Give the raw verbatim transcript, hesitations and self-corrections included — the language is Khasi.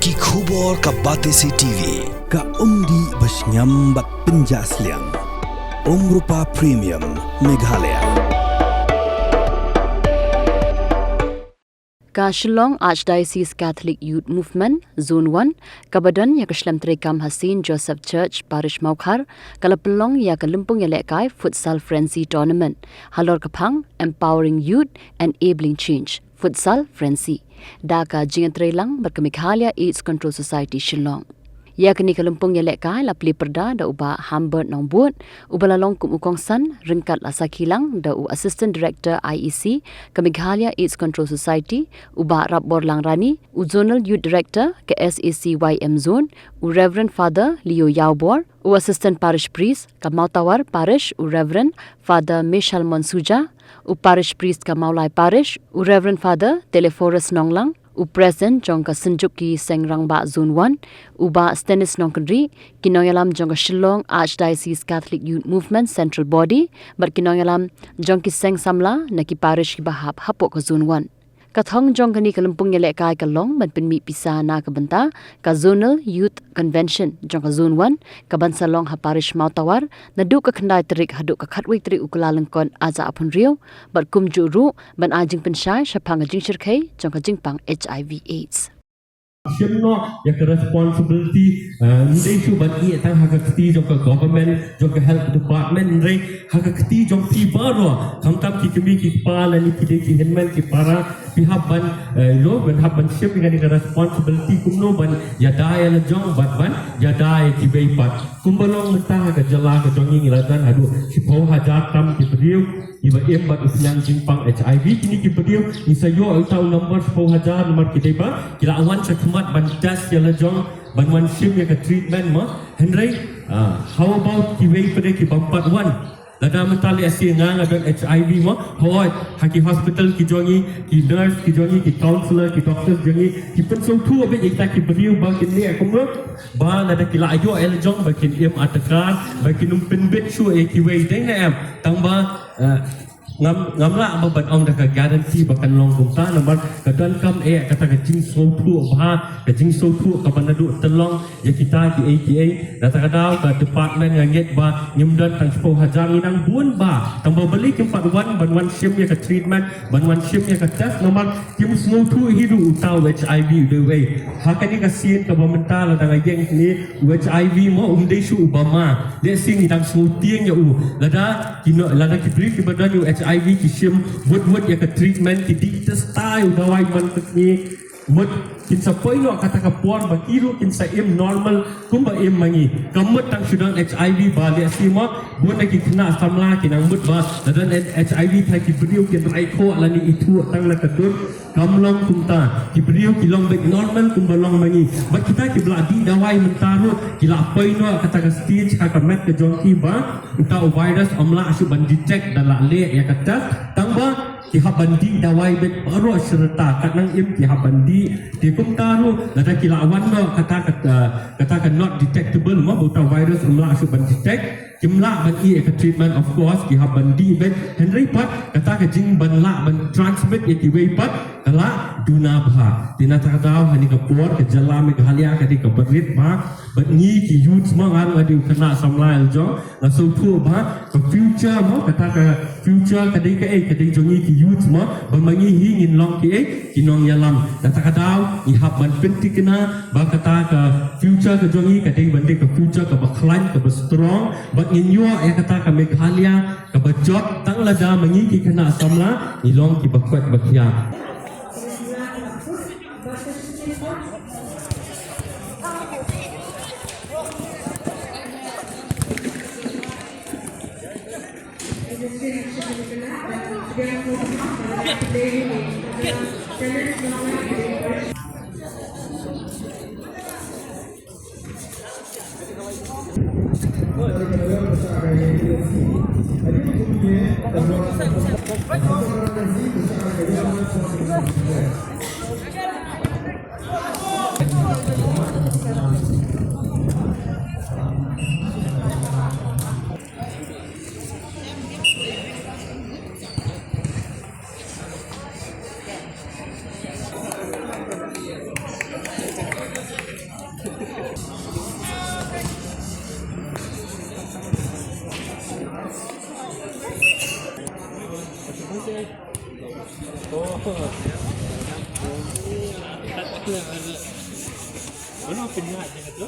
Ki khubor ka Batesi T V, ka umdih ba shngiam bad pynjah sliang. Umrupa Premium, Meghalaya. Ka Shillong Archdiocese Catholic Youth Movement, Zone one, kaba don ïa ka shlem treikam ha Saint Joseph Church, Parish Mawkhar, ka la pynlong ïa ka lympung ïalehkai Futsal Frenzy Tournament halor ka phang Empowering Youth, Enabling Change, Futsal Frenzy, da ka jingïatreilang bad ka Meghalaya AIDS Control Society Shillong. Ïa kane ka lympung ïalehkai la plie pyrda da u Bah Hambert Nongbud, uba la long kum u kongsan, ryngkat la sakhi lang da u Assistant Director I E C ka Meghalaya AIDS Control Society, u Bah Rapborlang Rani, u Zonal Youth Director ka S A C Y M Zone, u Reverend Father Leo Yaubor, u Assistant Parish Priest ka Mawtawar Parish, u Reverend Father Michel Monsuja, u Parish Priest ka Mawlai Parish, u Reverend Father Telephorus Nonglang, u President jong ka Synjuk ki Seng Rangbah Zone one, u Bah Stennis Nongkynrih, ki nongïalam jong ka Shillong Archdiocese Catholic Youth Movement Central Body, bad ki nongïalam jong ki seng samla na ki parish kiba hap hapoh ka Zone one. Ka thong jong kane ka lympung ïalehkai ka long ban pynmih pisa na ka bynta ka Zonal Youth Convention jong ka Zone one, kaban sa long ha Parish Mawtawar naduh ka khyndai tarik haduh ka khatwei tarik u Kyllalyngkot ar hajar arphew hynriew, bad kumjuh ruh ban ai jingpynshai shaphang ka jingshyrkhei jong ka jingpang H I V AIDS. Shim noh ïa ka responsibility, eh, ym dei shuh ban ïeh tang ha ka kti jong ka government, jong ka health department, hynrei ha ka kti jong phi baroh, khamtam ki kmie ki kpa lane ki dei ki hynmen ki para, phi hap ban, eh, you know, ban hap ban shim ïa kane ka responsibility kumno ban ïada ïa la jong bad ban ïada ïa kiwei pat. Kumba long mynta ha ka jylla ka jong ngi, ngi la don haduh shiphew hajar tam ki briew kiba im bad u khñiang jingpang H I V. Kine ki briew ngi sa ïoh uta u number shiphew hajar namar ki dei ba ki la wan sha khmat ban test ïa la jong, ban wan shim ïa ka treatment mo. Hynrei, ah, how about kiwei pat de ki bym pat wan? Lada mynta lehse nga nga don H I V mo, hooid, ha ki hospital ki jong ngi, ki nurse ki jong ngi, ki counselor, ki doctors jong ngi, ki pynsngewthuh beit ïa kita ki briew ba kin leh kumno, ba lada ki la ïoh ïa la jong ba kin im adkar, ba kin ym pynbit shuh ïa kiwei, dei ne em? Tang ba, eh, ngam, ngam lah ba ban ong da ka guarantee ba kan long kumta, namar ka donkam eh kata ka jingsngewthuh bha, ka jingsngewthuh kaba naduh tyllong ïa kita kiei kiei. Kata ka daw ka department nga ngeit ba ngim don tang shiphew hajar, ngi nang bun bha. Tang ba balei kim pat wan ban wan shim ïa ka treatment, ban wan shim ïa ka test, namar kim sngewthuh hi ruh uta u H I V u dei uei. Ha kane ka sien kaba mynta lada nga ïeng hangne, u H I V mo um dei shuh uba ma. Lehse ngi dang sngewtieng ïa u. Lada ki no, lada ki briew kiba don ïa u H I V ki shim wut wut ïa ka treatment, ki dih test ïa u dawai man ka kmie, mut kin sa poi noh kata ka por ba ki ruh kin sa im normal kumba im ma ngi. Kam mut tang shu don H I V ba lehse mo, bun na ki khynnah samla ki nang mut ba lada don H I V tang ki briew kin rai khoh lane ithuh tang na ka dur. Kam long kumta, ki briew ki long beit normal kumba long ma ngi. Bad kita kiba la dih dawai mynta ruh ki la poi noh kata ka stage ha ka met ka jong ki ba uta u virus ym lah shuh ban detect da la leh ïa ka test. Tang ba ki hap ban dih dawai beit baroh shi rta, kat nang im ki hap ban dih. Te kumta ruh lada ki la wan noh kata ka, kata ka not detectable mo, ba uta u virus ym lah shuh ban detect, kim lah ban ïeh ïa ka treatment, of course ki hap ban dih beit. Hynrei pat kata ka jingban lah ban transmit ïa kiwei pat ka la duna bha. Te na kata ka daw ha kane ka por ka jylla Meghalaya ka dei kaba rit bha. Bad ngi ki youth mo, nga ruh nga dei u khynnah samla ïa la jong, nga sngewthuh ba ka future mo, kata ka future ka dei kaei, ka dei jong ngi ki youth mo, ba ma ngi hi ngin long kiei, ki nongïalam. Kata ka daw ngi hap ban pynthikna ba kata ka future ka jong ngi ka dei ban dei ka future kaba khlaiñ, kaba strong. Bad ngin ïoh ïa kata ka Meghalaya kaba jot tang lada ma ngi ki khynnah samla ngi long kiba koit ba khiah. Oh. Bueno, pin nga aja tu.